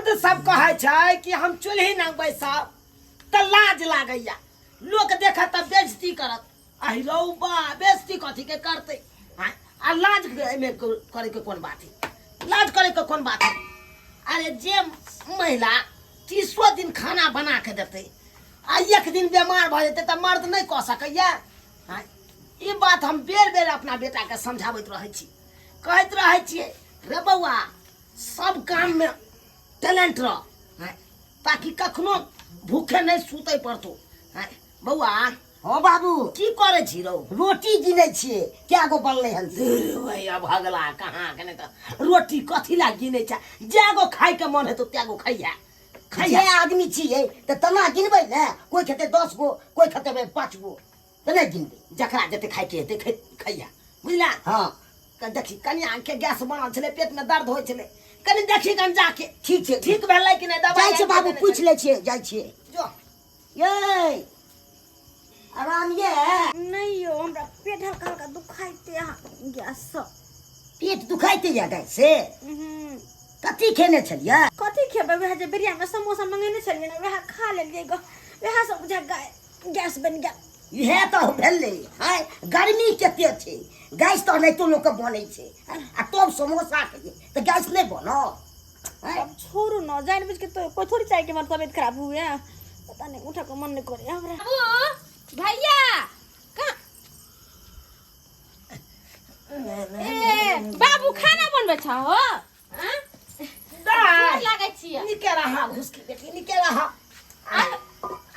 मर्द सब कहै छै कि हम चूल्ही नंग बैसब तऽ लाज लागैया, लोक देखत तऽ बेइज्जती करत। अहिरौ बा, बेइज्जती कथी के करतै? आँय, आ लाज एहिमे करैके कोन बात है? लाज करैके कोन बात है? अरे जे महिला 30 दिन खाना बना के देतै आ एक दिन बीमार भऽ जेतै तऽ मर्द नहि कऽ सकैया? आँय, ई बात हम बेर बेर अपना बेटाके समझाबैत रहै छी, कहैत रहै छियै, रे बौआ, सब काममे टैलेंट रह ताकि कखनो भूखे नहि सुतै पड़तौ। आँय बौआ। हँ बाबू। की करै छी रौ? रोटी गिनै छियै, कए गो बनलै हन से। भैया भगला कहाँ के, नहि तऽ रोटी कथी ला गिनै छै? जए गो खाइके मन हेतौ तए गो खैहे, खैहे। जे आदमी छियै तऽ तना गिनबै ने, कोइ खेतै 10 गो, कोइ खेतै 5 गो, तऽ नहि गिनबै। जकरा जते खाइके हेतै खैहे, बुझला? हँ। देखी कनिया के गैस बनल छलै, पेट में दर्द होइ छलै, कनि देखी कनि जाके। ठीक छै। ठीक भेलै कि नहि दबाइ? जाइ छियै बाबू, पूछि लै छियै, जाइ छियै। जो। यै, आराम ये? नहीं यो, हमरा पेट हल्का हल्का दुखाइते है गैस से। पेट दुखाइते ये गैस से? हम्म। कथी खेने छलियै? कथी खेबै, वएह जे बेरिया में समोसा मंगेने छलियै ने, वएह खा लेलियै ग, वएह सब बुझा गैस बनि गेल। इएह तऽ भेलै। हाय, गर्मी कते छै, गैस तऽ एनाहितो लोकके बनै छै, आ तब समोसा खेलियै तऽ गैस नहि बनत? अब छोड़ू न, जान बुझ के तो कोई थोड़ी चाहे कि हमर तबीयत खराब हुए। पता नहीं, उठा के मन नहीं करे हमरा। बाबू भैया कहाँ? ए बाबू, खाना बनबै छ हो? आँ? दाइ, गोर लागै छियै। निके रहा घुसकी बेटी, निके रहा।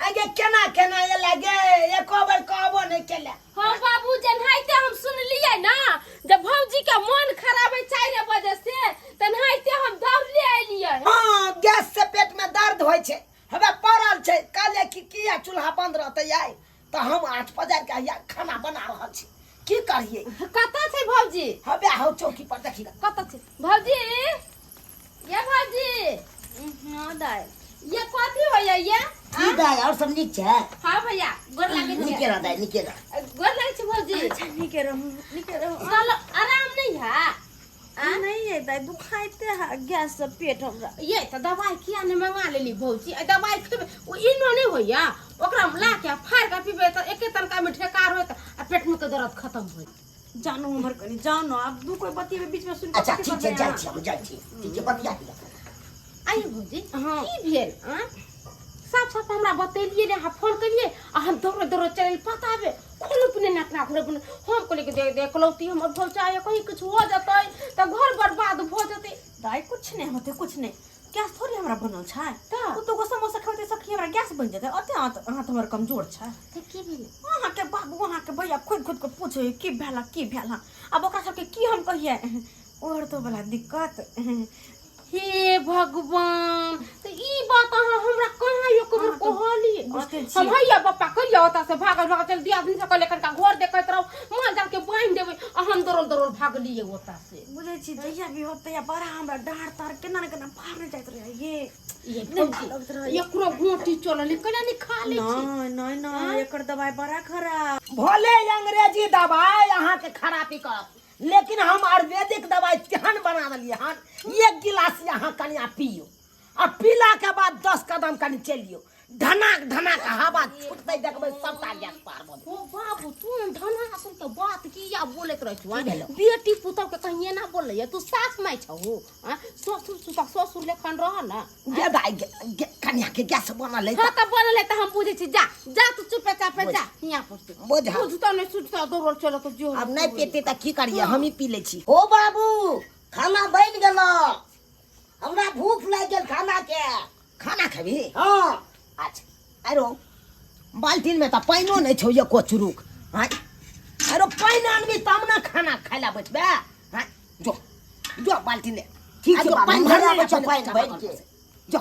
आगे केना केना एला गे? एको बेर कहबो नहि केला। हाँ बाबू, जेनाहिते हम सुनलियै ना जब भौजी के मन खराब है 4 बजे से, तेनाहिते हम दौड़ले एलियै। हाँ, गैस से पेट में दर्द होइ छै, हमे पड़ल छै। कहलियै कि किया चूल्हा बंद रहतै आइ, तऽ हम आँच पजारि के हैया खाना बना रहल छी। की करियै? कतऽ छै भौजी? हबे हौ चौकी पर, देखी। कतऽ छै भौजी? ये भौजी। हाँ दाइ। ये कथी होइया ये? की दाइ, आओर सब नीक छै? हाँ भैया, गोर लागै छी। नीके रह दाइ, नीके रह। गोर लागै छी भौजी। अच्छा, नीके रहू, नीके रहू। चलो, आराम नहीं है? नहीं है दाइ, दुखाइते है गैस से पेट हमरा। ये तऽ दवाई किया नहि मंगा लेली भौजी? आ दवाई खेबै, ओ इनो नहि होइया, ओकरा मे ला के फाड़ के पीबै तऽ एके तनका मे ढेकार होइत आ पेट मे के दर्द खत्म होइत। जानू हमर कनी जाउ न, आब दू कोई बतियेबै बीच में सुन अच्छा ठीक छै, जाइ छी, हम जाइ छी। ठीक छै, बतिया लिअ। आइए भौजी। हाँ। की भेल? आँ? साफ साफ हमरा बतेलिए ने, अहाँ फोन करिए आ हम दौड़े दौड़े चलि पता बे खोलू पिने ने अपना घरे बने। हम कहलिए कि देख देख लौती हमर भौजाई, कहीं किछु हो जतै तऽ घर बर्बाद भऽ जतै। दाइ, कुछ नहीं होते, कुछ नहीं। गैस थोड़ी हमरा बनल छै। तऽ? ओ तो समोसा खेबै सखी, हमरा गैस बनि जेतै? ओते आँत आँत हमर कमजोर छै? तऽ की भेलै? अहाँके बाबू, अहाँके भैया खोदि खोदि कऽ पूछे की भेल, की भेल। आब ओकरा सबके की हम कहिए? और तो बला दिक्कत। हे भगवान, तऽ ई बात अहाँ हमरा कहाँ एक बेर अहाँ तऽ कहलियै? बुझते हम छियै। हैया पप्पा कहिया ओतऽ से भागल भागल चल दिया आदमी सब कहले कनिका घर देखैत रहू, माल जाल के बान्हि देबै, आ हम दौड़ल दौड़ल भागलियै ओतऽ से। बुझै छी, जहिया भी होत तहिया बड़ा हमरा डाँट तार केना ने केना फाड़ल जाइत रहै ये। ये नहि भौजी, लगैत रहै। एकरो गोटी चलल केना नहि खा लै छी? नहि नहि नहि, एकर दवाई बड़ा खराब। भले अंग्रेजी दवाई अहाँके खराबी करत, लेकिन हम आयुर्वेदिक दवाई केहन बना देलियै हन, एक गिलास अहाँ कनिया पियौ आ पीला के बाद 10 कदम कनि चलियौ, ढनाक ढनाक हवा छूटतै, देखबै सबटा गैस पार भऽ ओ बाबू, तू धना सुन के बात किया बोलैत रहै छौ? की भेलौ? बेटी पुतहु के कहीं एना बोलैया? तू सास माय छौ? आँय? ससुर सुता ससुर लेखन रह न। जेतै। गे दाइ, गे, गे, कनिया के गैस बनल है। हाँ तऽ बनल है तऽ हम बुझै छी। जा जा, तू चुपे चापे जा हियाँ पर से। बुझा। बुझतो नहि सुझतो, दौड़ल चलो तो जो। आब नहि पीते तऽ की करियै? हमही पी लै छी। ओ बाबू, खाना बनि गेल, हमरा भूख लागि गेल खाना के। खाना खेबही? हाँ। अच्छा, अरो बाल्टीन में तऽ पानिओ नहि छौ एको चुरुक। आँय, अरो पानि आनबी तब ने खाना खाय लए बैठबे। आँय, जो जो बाल्टीन ले। ठीक आ छै जो बाबू, पानि भरि भरने आबै छौ पहिले पानि चापा भरि कल के। पर से। जो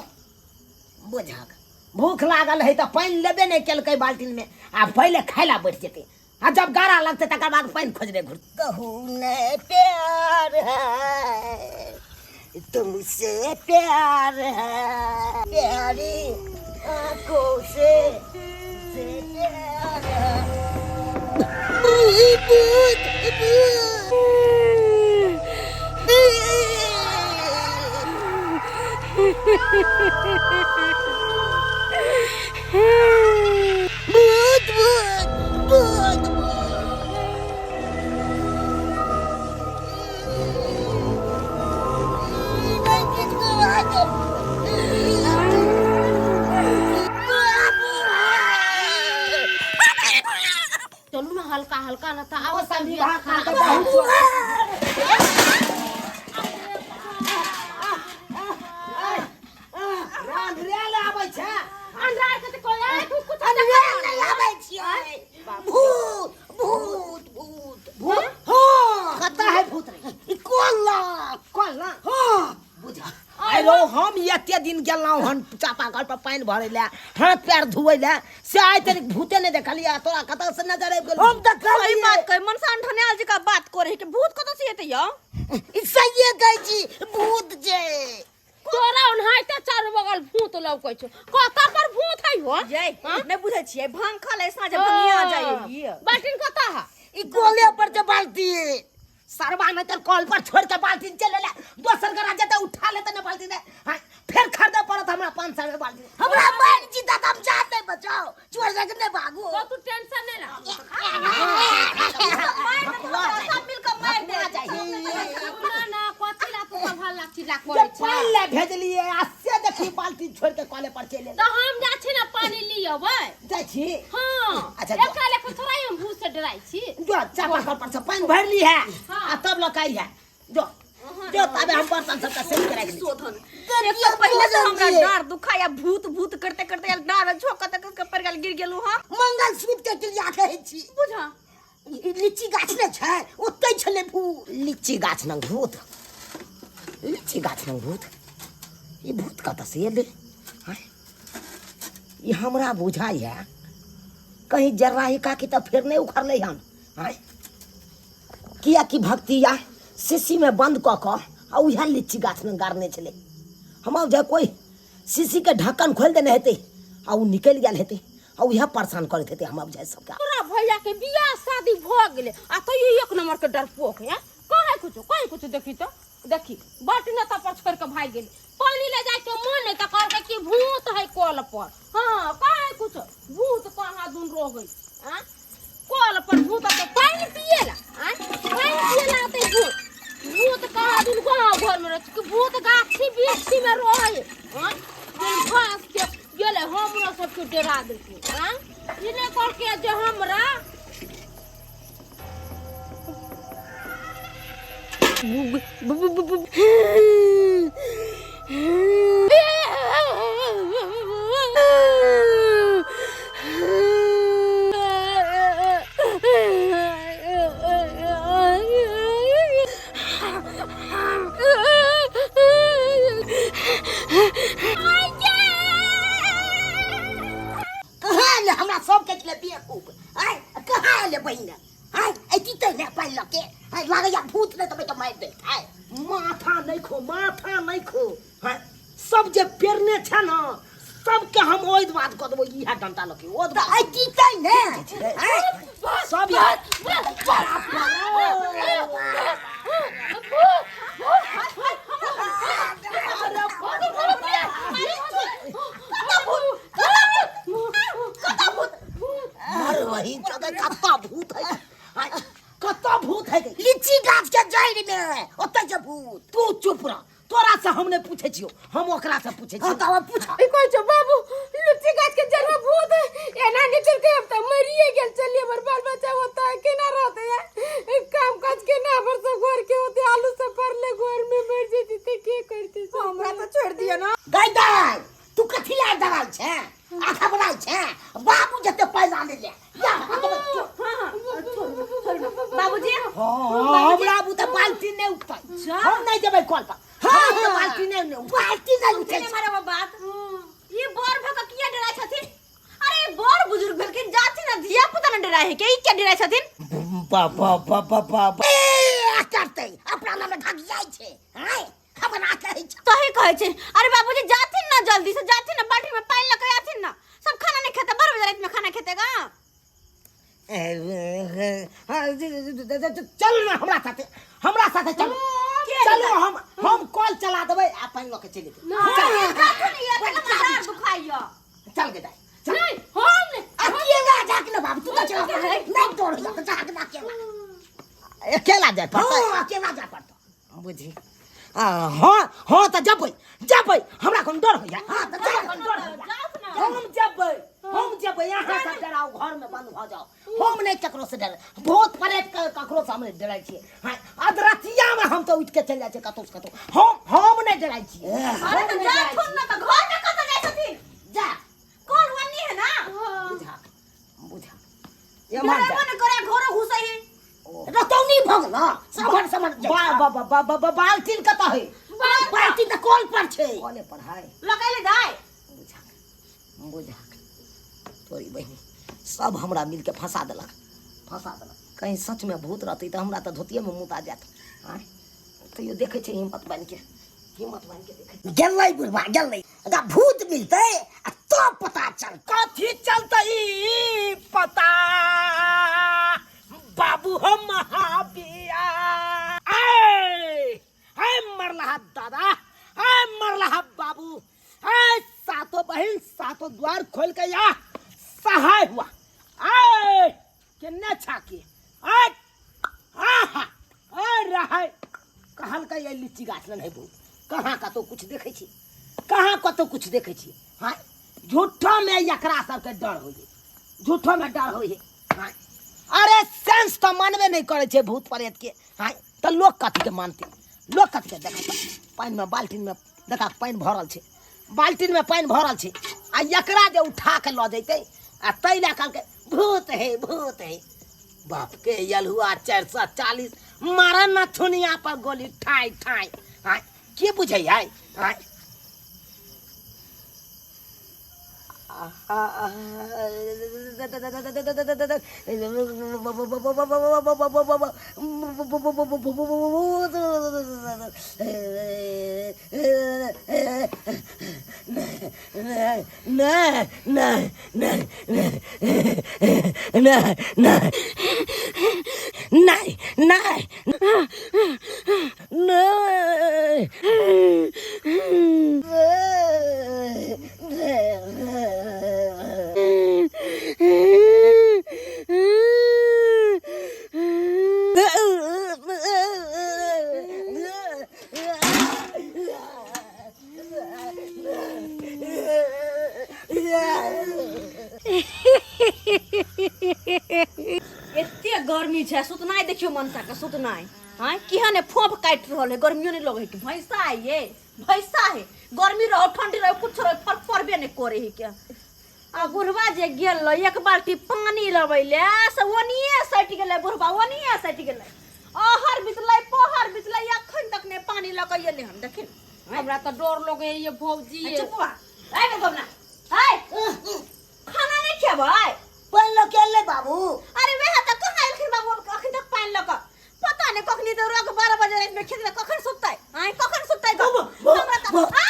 बुझक, भूख लागल है तऽ पानि लेबे नहि केलकै बाल्टीन में, आ पहिले खाय लए बैठ जेतै, आ जब गारा लगतै तकर बाद पानि खोजने घुरतै। कहू ने प्यार है तुमसे, प्यार है प्यारी आंखों से से प्यार है। भूत, भूत, भूत। भूत भूत भूत चलू ना हल्का हल्का ना तऽ आब मौसम विवाह खा के बहुत रांधरे आबै छै अंधार के तऽ कोई आय कुछ अन्हार नहि आबै छियै भूत भूत भूत भूत हाँ कतऽ है भूत रे ई कोला कोला हाँ बुझा आइ रौ हम एते दिन गेलहुँ हन चापाकल पर पानि भरै लए हाथ पैर धोए लए से आइ तक भूते नहि देखलियै तोरा कतऽ से नजर आबि गेल हम तऽ सही बात कहे मनसा अंठने जी का बात करे कि भूत कतऽ से एतै यौ ई सहिए कहै छी भूत छै तोरा ओनाहिते चारू बगल भूत लौकै छौ कतऽ पर भूत है हो जय नहि बुझै छियै भांग खा ले साँझ भंगिया जाइ बाल्टीन कतऽ है ई कोले पर जे बाल्टी सरवा नहि तऽ कल पर छोड़ि के बाल्टीन चलि एलै दोसर गोरा जेतै उठा लेतै ने बाल्टीन हाँ, फेर खरीदे पड़त हमरा 500 मे बाल्टीन हमरा मारि छी तऽ हम जान नहि बचाओ चोर जाके नहि भागू तो तू टेंशन नहीं ला सब मिलके मारि दे ना ना कथी ला तू सब हल्ला चिल्ला जे करै छै पानि लए भेजलियै आ से देखी बाल्टीन छोड़ि के कले पर चलि एलै तऽ हम जा छी ना पानी लियबै जाइ छी हाँ अच्छा, एकरा लेखा थोड़ा ही हम भूत से डराइ छी जो चापाकल पर से पानि भरि ली है हाँ। आ तब लऽ है जो जो तबे हम बर्तन सबके सही कराइ छी शोधन एक तो पहिले से हमरा डर दुखा या भूत भूत करते करते आयल डार झोंक तक के पड़ गेल गिर गेलु हम मंगलसूत्र के क्रिया कहै छी बुझा ई लीची गाछ नहि छै ओतै छलै भूत लीची गाछ नंग भूत लीची गाछ नंग भूत ई भूत कतऽ से एलै आँय? ई हमरा बुझाइए कहीं जर्राही काकी तऽ फेर नहि उखड़लै हन आँय किएकि भक्तिया शीशीमे बन्द कऽ कऽ आ उएह लीची गाछमे गाड़ने छलै हमरा बुझाइ कोइ शीशीके ढक्कन खोलि देने हेतै आ ओ निकलि गेल हेतै आ उएह परेशान करैत हेतै हमरा बुझाइ सबके तोरा भैया के बियाह शादी भऽ गेलै आ तैयो एक नंबर के डरपोक है कहे कुछ कहे कुछ देखी तो देखी बट न तऽ पर छोड़ के भागि गेली पानी ले जाके मन नहीं तऽ कहलकै कि भूत है कल पर हाँ कहे कुछ भूत कहाँ दून रह गई आँ कल पर भूत तो पानी पिएला आँ पानी पिएला आते भूत भूत कहाँ दून गाँव घर में रह कि भूत गाछी वृक्षी में रहे आँ दून घास के गेलै हमरा सबके डरा देलकै आँ ई नहि कहलकै जे हमरा कहाँ एलै हमरा सबके छलै बेवकूफ आय कहाँ एलै बहिन आय ऐती तऽ ने पानि लऽ के आय लागैया भूत नहि तऽ मारि देत आय माथा नहीं खो माथा नहीं खो हैं? सब जे पेरने छै ने सबके हम ओहि बात कऽ देबो इएह डंटा लऽ के ओहि तऽ बात ऐती तऽ ने आय सब इएह मर वही जगह कत्ता भूत है आय, कतऽ भूत है गे? लीची गाछ के जड़ि में ओतै छै भूत तू चुप रह तोरा से हम नहीं पूछे छियो हम ओकरा से पूछे हाँ छियो तऽ आब पूछ ई कहै छौ बाबू लुच्ची गाछ के जड़ में भूत है एना निकल के हम तऽ मरिए गेल चलिए हमर बाल बच्चा होता है केना रहते है काम काज केना हमर सब घर के होते आलू सब पड़ले घर में मर जेती ते के करते सब हमरा तऽ छोड़ि दिअ ना गै दाइ तू कथी लए डराइ छै आखा बनाइ छै बाबू जते पैसा ले ले या बाबूजी हाँ, हमरा बुते बाल्टी नहीं उठतै हम नहीं जेबै कल पर हम तऽ बाल्टी नहीं नहीं उठतै। बाल्टी नहि उठै सुनने मारे बात ई बर भऽ कऽ किया डराइ छथिन अरे बड़ बुजुर्ग भेलखिन जाथिन ना धिया पुता ने डराइ है के ई किया डराइ छथिन बा बा बा बा बा बा। ए करतै अपना नाम घगियाइ छै आय हमरा कहै छै तही कहै छै अरे बाबूजी जाथिन ना जल्दी से जाथिन ना बाल्टी में पानी लऽ के आथिन ना सब खाना नहीं खेते 12 बजे रात में खाना खेतेगा चल ना हमरा साथे हमरा साथे चल चलो हम कॉल चला देबै आ पानि लऽ के चलि जेबै अकेला। अकेला जाय पड़तै? हाँ, अकेला जाय पड़तौ। बुझी हाँ हाँ, तऽ जबै जबै, हमरा कोन डर होइया? हाँ, तऽ जा। कोन डर होइया? जाउ ना। हम जबै, हम जबै। अहाँ सब डराउ, घर में बंद भऽ जाउ। हम नहि ककरो से डर, भूत प्रेत के ककरो से हम नहि डराइ छियै। हाँ, अधरतिया में हम तऽ उठि के चलि जाइ छियै कतौ से कतौ। हम नहि डराइ छियै। अरे तऽ जाथुन ना, तऽ घर में कतऽ जाइ छथिन? जा। कॉल वन्नी है ना। बुझा बुझा, एम्हर जा। डरेबो ने करे, घरो घुसै है। रतौनी भऽ गेल समर समर। बा बा बा बा बा बा बाल्टीन कतऽ है? बाल्टी तऽ कल पर छै। कले पर है। लगैले जाय। बुझा बुझा, तोरी बहिनी, सब हमरा मिलके फंसा देलक, फंसा देलक। कहीं सच में भूत रहतै तऽ हमरा तऽ धोतिये में मुता जायत। आँय, तैयो देखै छै, हिम्मत बान्हि के, हिम्मत बान्हि के देखै छै। गेलै बुढ़वा गेलै, एकरा भूत मिलतै आ तब पता चल कथी चलतै पता। बाबू हम महाबिया आय आय मरलहा दादा, आय मरलहा बाबू, आय सातो बहिन सातो द्वार खोल के या सहाय हुआ। आय केने छाकी आय आहा आय रहै कहलकै ये लीची गाछ लग है भूत। कहाँ कतौ कुछ देखै छी? कहाँ कतौ कुछ देखै छी? हाँ, झूठो में एकरा सबके डर होइ है, झूठो में डर होइ है। हाँ, अरे सेंस तऽ मानबे नहि करै छै भूत प्रेत के। हाँ, तऽ लोक कथी के मानतै? लोक कथी के? देखा तऽ पानि में, बाल्टीन में देखा, पानि भरल छै, बाल्टीन में पानि भरल छै। आ एकरा जे उठा के लऽ जैतै आ ताहि लए कहलकै भूत है, भूत है। बाप के यलहुआ 440 मारन ना थुनिया पर गोली ठाई ठाई। हाँ, के बुझै है? हाँ, नहि नहि नहि नहि नहि नहि नहि नहि। एते गर्मी छै, सुतनाइ देखियौ मनसा के सुतनाइ। हाँ, केहन फोफ काटि रहल है, गर्मियो नहीं लगे है कि भैंसा है, ये भैंसा है। गर्मी रहो, ठंडी रहो, कुछ रहो, फर्क पड़बे नहीं करे है के। आ बुढ़वा जे गेल रहे, एक बाल्टी पानी लबै ले से ओनिए सटि गेलै बुढ़वा, ओनिए सटि गेलै। अहर बितलै, पहर बितलै, अखन तक नहि पानी लऽ कऽ एलै हन। देखिन, हमरा तऽ डर लगे ये भौजी। चुप बा। ऐ बगौना, ऐ खाना नहीं खेबै? पानि लऽ के एलै बाबू। अरे वएह तऽ कहाँ एलखिन बाबू अखन तक पानि लऽ कऽ? पता नहि कखनी तऽ रोक 12 बजे राति में खेत कखन सुततै? आँय, कखन सुततै गऽ? हमरा तऽ आ!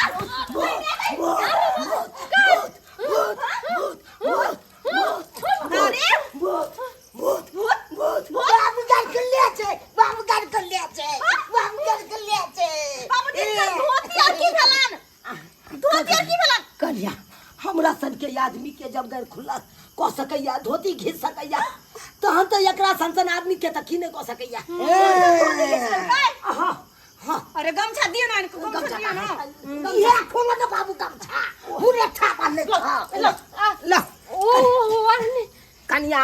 अरे भूत भूत, बाबू गाड़ के ले छै, बाबू गाड़ के ले छै, बाबू गाड़ के ले छै। बाबूजी के धोती आर की भेलन? धोती आर की भेलन? कन्या, हमरा सन के आदमी के जब गैर खुला कऽ सकैया, धोती घीच सकैया, तहन तऽ एकरा सन सन आदमी के तऽ की नहि कऽ सकैया? हाँ हाँ। अरे गमछा दियो ना इनको, गमछा दियो ना। इहे खोल ने बाबू गमछा, पूरे छापा ले छा। ल ल। ओ अरे कन्या,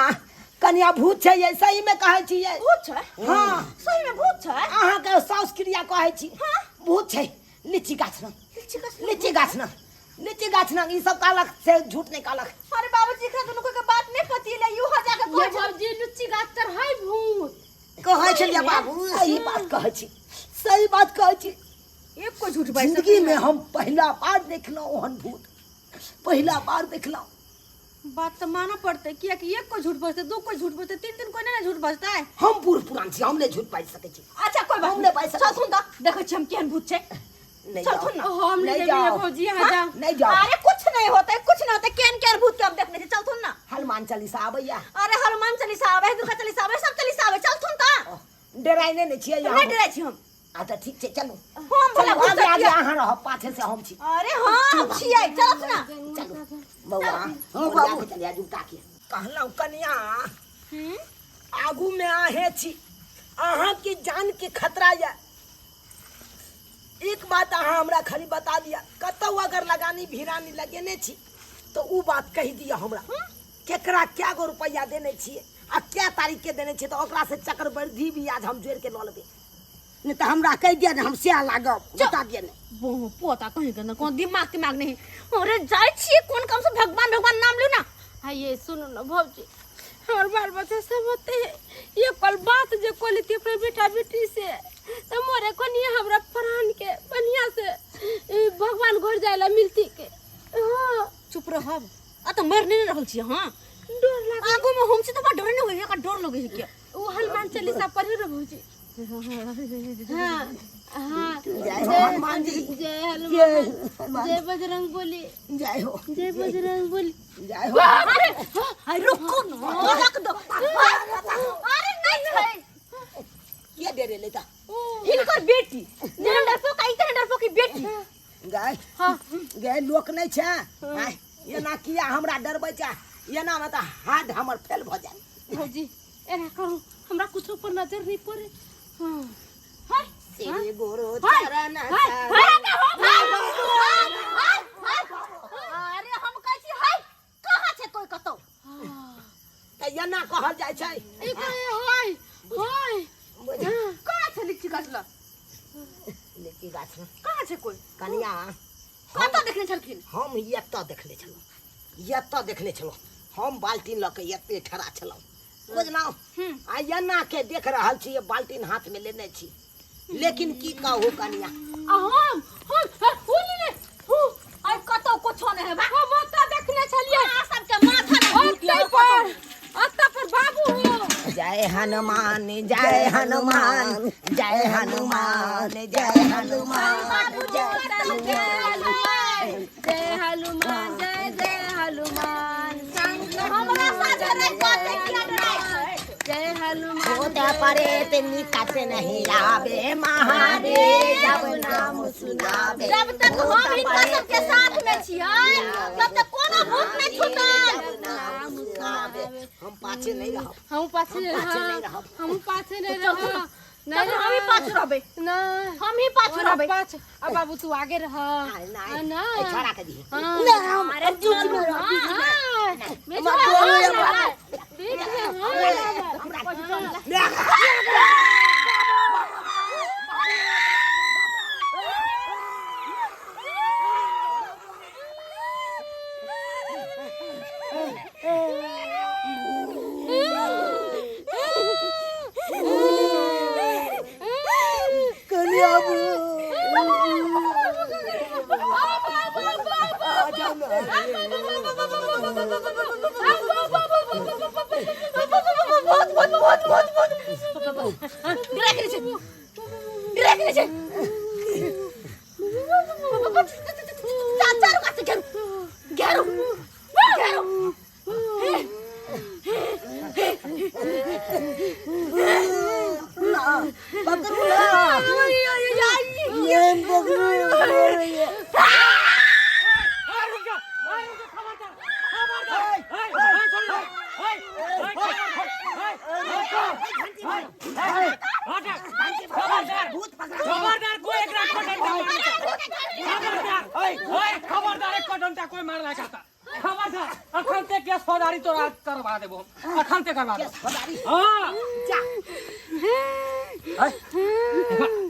कन्या, भूत छै ये, सही में कहै छियै। भूत छै? हाँ। सही में भूत छै? अहाँके साउस क्रिया कहै छी, भूत छै लीची गाछ न, लीची गाछ न, लीची गाछ न। ई सब कहलक से झूठ नहि कहलक। अरे बाबूजी, एकरा दुनू के बात नहीं पतिएले, यूं हो जाके ये कहै छै। भौजी, लुच्ची गाछ तर है भूत। कहै छलियै बाबू। सही बात कहै छी, सही बात कहै छी। एक को झूठ बाजि जिंदगी में हम पहिला बार देखलहुँ ओहन भूत, पहिला बार देखलहुँ। बात तऽ मानऽ पड़तै, कियाकि एक को झूठ बजतै, दू को झूठ बजतै, तीन तीन कोई नहीं ना झूठ बजतै। हम बूढ़ पुरान छी, हम नहि झूठ बाजि सकै छी। अच्छा कोई बात हम नहि बाजि सकै। चल सुन तऽ, देखै छी हम केहन भूत छै। नहीं चल जाओ। सुन ना। हम नहीं नहीं जेबै जाओ। भौजी, यहाँ जाओ। नहीं जाओ। अरे कुछ नहीं होता है, कुछ नहीं होता है, केहन केहन भूत के हम देखने छी, चल सुन ना। हनुमान चालीसा आबैया? अरे हनुमान चालीसा आबै है, दुर्गा चालीसा आबै है, सब चालीसा आबै, चल सुन तऽ। डराइ नहि ने छियै? नहि डराइ छी हम। अच्छा ठीक छै, चलू। हम भला चलू, भूत आगे आगे किया? अहाँ रहब, पाछे से हम छी। अरे हाँ, हम छियै, चल ना। चलू बौआ। हाँ बाबू, चलिया जुटा के कहलहुँ कनिया। हम्म? आगू में अहें छी, अहाँके जान के खतरा यऽ। एक बात अहाँ हमरा खाली बता दिअ, कतौ अगर लगानी भिरानी लगेने छी तऽ उ बात कहि दिअ हमरा, केकरा कै गो रुपैआ देने छियै आ कै तारीख के देने छियै, तऽ ओकरा से चक्रवृद्धि ब्याज हम जोड़ि के लऽ लेबै। नहीं तो हमरा कह दिया ने हम सएह लागब, बता दिया ने। बहु पोता कहीं के ना कोनो दिमाग तिमाग नहीं। अरे जाय छियै कोन काम से, भगवान भगवान नाम लियो ना। हाँ ये सुनो ना भौजी, हमार बाल बच्चा सब होते हैं, ये कल बात जो को लेती अपने बेटा बेटी से तो मोरे कोनी हमरा प्राण के बढ़िया से भगवान घर जायला मिलती के। हाँ चुप रहब, आ तो मर नहीं रहल छियै। हाँ डर लागे आगू में हम छी तो बड़ा डर नहीं होय, एकरा डर लगे है के। वो हनुमान चालीसा पढ़े रे भौजी। हाँ हाँ जय हो हनुमान जी, जय हनुमान, जय बजरंग बोली, जय हो, जय बजरंग बोली, जय हो। अरे अरे रुको ना, रख दो। अरे नहीं छै के डरे लेता हिनकर बेटी, जेना डरपोक आई तेना डरपोक की बेटी। गए हाँ गए लोक नहीं छै, आय, एना किया हमरा डरबै छै, एना मे तऽ हार्ट हमर फेल भऽ जायत। भौजी एना करू, हमरा कुछो पर नजर नहीं पड़े। हाँ हाय श्री गुरु हाय, चरण हाय, शरण। हाय, अरे हम कहै छी हाय, कहाँ छै कोई कतौ? तऽ एना कहल जाइ छै। ई कहे हाय हाय, कहाँ छै लीची गाछ लग? लीची गाछ लग। कहाँ छै कोई? कनिया कतऽ देखने छलखिन? हम एतऽ देखने छलहुँ, एतऽ देखने छलहुँ, हम बाल्टीन लऽ के एते ठड़ा छलहुँ, बुझलहुँ? आ एना के देख रहल छी, बाल्टीन हाथ में लेने छी, लेकिन की कहू कनिया, आ हम हम उ ले उ आइ कतौ कुछो नहि हेबा। हम ओतऽ देखने छलियै। अहाँ सबके माथा नहि ओतै पर, ओतऽ पर बाबू हो। जय हनुमान, जय हनुमान, जय हनुमान, जय हनुमान, जय हनुमान, जय हनुमान, जय जय हनुमान। हमरा साथे नहि बात किया डराइ छै? जय हनुमान। भूत परेत निकट नहीं आवे, महादेव जब नाम सुनावे। जब तक हम हिनका सबके साथ में छियै तब तक कोनो भूत नहि छूटल। नाम सुनावे। हम पाछे नहीं रहब, हम पाछे नहीं पाछे नहीं रहब, रहब। हम पाछे नहीं रहब, नहीं तब हम ही पाछू रहबै, नहीं हम ही पाछू रहबै। पाछ अब बाबू तू आगे रह। नहीं ना छोड़ा के दिहे। हाँ अरे चलू ना। हाँ बीच में हाँ बीच में हाँ। कनिया डरा के छै, डरा के छै। चारू कात से घेरू, घेरू, घेरू। पकड़ू ना, ये पकड़ू। खबरदार कोई एकरा को डंडा मारता, खबरदार ओए, खबरदार एक डंडा कोई मारला करता, खबरदार अखन ते केस फौजदारी तोरा करवा देबो, अखन ते करवा देबो। हां जा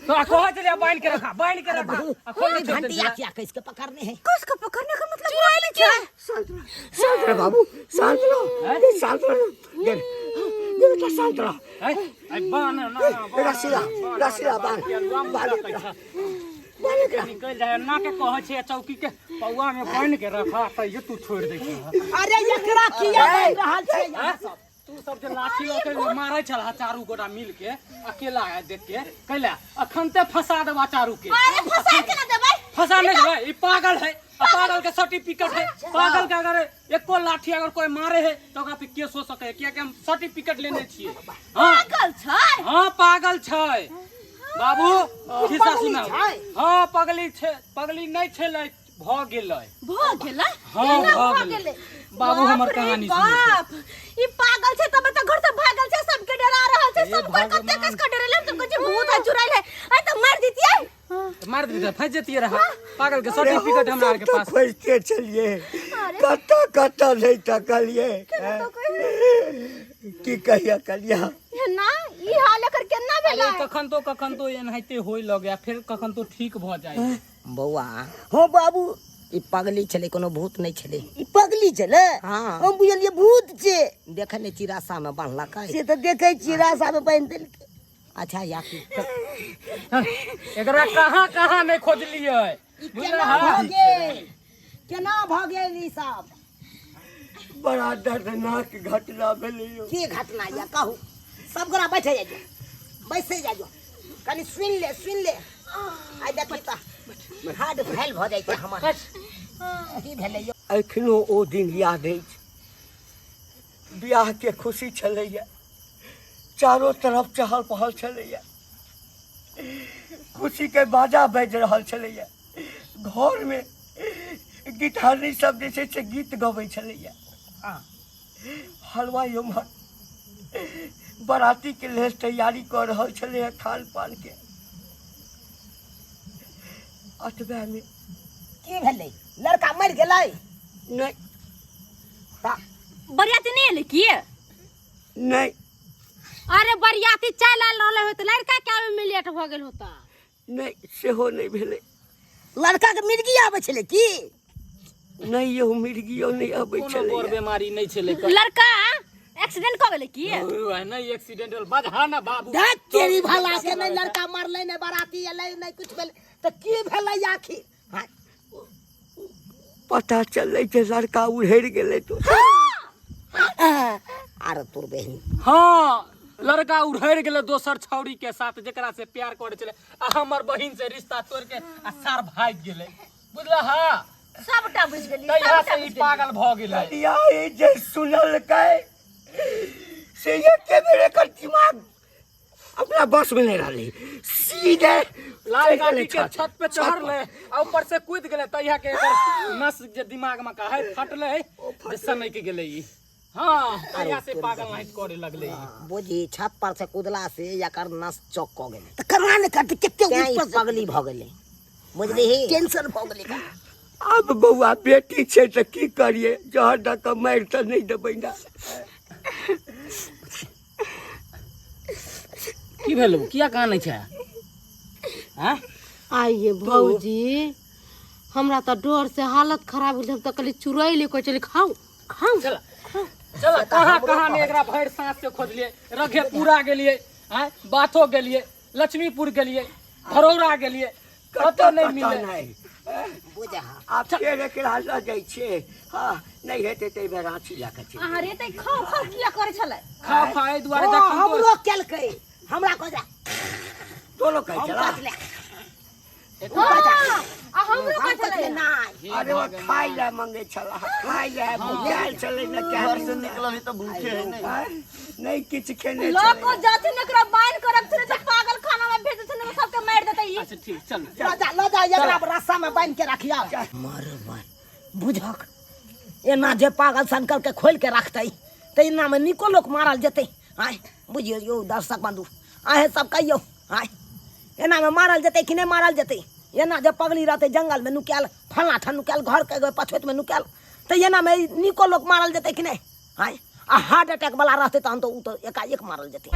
तोरा कहै छलियै बान्हि के रखा, बान्हि के रखा, आ खोल के छोड़ि घंटिया देलियै। किया कसके पकड़ने है? कसके पकड़ने का मतलब चुड़ैल छै। शांत रह बाबू, शांत रहो, शांत रहो, दे दे बेटा, शांत रहो। ऐ ऐ बान्ह ना, ना रसीला, रसीला बान्ह, बान्ह एकरा, बान्ह एकरा। निकलि जाय ना के कहै छियै चौकी के पौआ में बान्हि के रखा, तैयो तू छोड़ि दै छी। अरे एकरा किया बान्हि रहल छै यहाँ सब? तू सब जे लाठी लऽ के मारै छलहा चारू गोटा मिल के अकेला है देख के कैला, अखन ते फंसा देबा चारू के। अरे फंसा के ना देबै, फंसा नहीं देबै, ई पागल है, आ पागल के सर्टिफिकेट है, पागल के अगर एको लाठी अगर कोई मारे है तो ओकरा पे केस हो सके है, कियाकि हम सर्टिफिकेट लेने छियै। हाँ पागल छै। हाँ पागल छै बाबू, खिस्सा सुनाउ। हाँ पगली छै, पगली नहीं छलै, भऽ गेलै, भऽ गेलै। हाँ केना भऽ भऽ गेलै गेलै? बाबू, हमर बाप रे कहानी सुनियौ। बाप, ई पागल छै तब तऽ घर से भागल छै, सबके ते सब कोई कते कस के डरेले, हम तो कहै छियै भूत है चुड़ैल है, आय तऽ मारि दितियै। मार देती फंस जतियै रहा पागल के सर्टिफिकेट हमरा आर के तऽ पास। खोजिते छलियै, कतऽ कतऽ नहि तकलियै। की कहिया कलिया ना ई हाल एकर केना भेलै? अरे कखन तो एनाहिते होय लगैया, फेर कखन तो ठीक भऽ जाइ। बौआ। हँ बाबू। ई पगली छलै, कोनो भूत नहि छलै। ई पगली छलै? हँ। हम बुझलियै भूत छै। देखै नहि छी रास्ता मे बान्हलकै? से तऽ देखै छी रास्ता मे बान्हि देलकै। अच्छा या की एकरा कहाँ कहाँ नहि खोजलियै। ई केना भऽ गेल, केना भऽ गेल ई सब? बड़ा दर्दनाक घटना भेलै यौ। की घटना यऽ कहू? सब गोरा बैठे जाइयो, बैसे जाइयो, कनि सुनि ले, सुनि ले। आइ देखी तऽ हार्ट फेल भऽ जाइ छै हमर। की भेलै यौ? एखनो ओ दिन याद अछि, बियाह के खुशी छलैया, चारो तरफ चहल पहल छलैया, खुशी के बाजा बाजि रहल छलैया, घर में गीतहारी सब जे छै से गीत गबै छलैया, हलवाई उम्हर बराती के लेल तैयारी कऽ रहल छलैया खान पान के। अतबे में की भेलै? लड़का मरि गेलै? नहि। तऽ बरियाती नहि एलै की? नहि। अरे बरियाती चलि आयल रहलै होत, लड़का के आबे में लेट भऽ गेल होता। नहि, सेहो नहि भेलै। लड़का के मिर्गी आबै छलै की? नहि यौ, मिर्गियो नहि आबै कोनो छलै। बर बेमारी नहि छलै। लड़का एक्सीडेंट कऽ गेलै की? नहि एक्सीडेंट भेल, बजहा ना बाबू। धत तेरी भला के, नहि लड़का मरलै, नहि बराती एलै, नहि कुछ भेलै, तऽ की भेलै आखिर? हाँ, पता चललै जे लड़का उड़ि गेलै। तो आर तोर बहिन। हाँ, लड़का उड़ि गेलै दोसर छौड़ी के साथ जेकरा से प्यार करे छलै, आ हमर बहिन से रिश्ता तोड़ के आ सार भागि गेलै। बुझला? हाँ, सबटा बुझि गेलियै। तहिया सबटा से ई बुझि गेलियै। पागल भऽ गेलै। कनिया, ई जे सुनलकै से एके बेर एकर दिमाग अपना बस में नहीं रहलै, सीधे लाल चलि गाड़ी गेलै के छत पे चढ़ले आ ऊपर से कूद गेलै। तहिया के एकर नस जे दिमाग में का है फटलै जे सनक गेलै ई। हाँ, तहिया से पागल नाहित करे लगलै ई। बुझी छत पर से कूदला से एकर नस चौक कऽ गेलै। तऽ केना नहि करतै? कते तें ई ऊपर से पगली भऽ गेलै, बुझलिही? टेंशन भऽ गेलै का। आब बौआ बेटी छै तऽ की करियै, जहर दऽ कऽ मारि तऽ नहि देबै ने। की भेलौ? किया कानै छै? आँय? आइए भौजी, हमरा तऽ डर से हालत खराब भेल। हम तऽ कहली चुड़ैल कहै छलै, खाउ खाउ। चल चल, कहाँ कहाँ ने एकरा भरि साँस से खोजलियै। रघेपुरा गेलियै, आँय, बाथो गेलियै, लक्ष्मीपुर गेलियै, धरौरा गेलियै, कतौ नहि कतऽ मिले। नहि। बुझा, आब फेर एकरा लऽ जाइ छियै। हँ, नहि हेतै तऽ एहि बेर राँची लऽ कऽ चलि। अरे तऽ खाउ खाउ किया करै छलै? खा खा एहि दुआरे ओ जखन तो हमरो केलकै, हमरा कहै तोरो कहै हम छला? कटले। आ हमरो हम कहै छलै कटले नहि। अरे ओ खाइ लए मंगे छला, खाइ लए भुखायल छलै ने। घर से निकलल तऽ भूखे है नहीं? आँय? नहि किछु खेने लऽ छलै। कऽ जाथिन एकरा बान्हि कऽ रखथिन तऽ पागल खाना में भेज देथिन, सबके मारि देतै ई। अच्छा ठीक, चल। लऽ जा, लऽ जा, एकरा रस्सा में बान्हि के रखिया। मरबै बुझक, एना जे पागल सनकल के खोलि के रखतै तऽ एना मे नीको लोक मारल जेतै। आँय बुझियौ यौ दर्शक बंधु, अहें सब कहियौ, आँय एना मे मारल जेतै कि नहि मारल जेतै? एना जे पगली रहतै जंगल मे नुकायल, फल्लाँ ठाम नुकायल, घर के पछोइत मे नुकायल, तऽ एना मे नीको लोक मारल जेतै कि नहि? आँय, आ हार्ट अटैक वाला रहतै तहन तऽ ओ तऽ एकाएक मारल जेतै।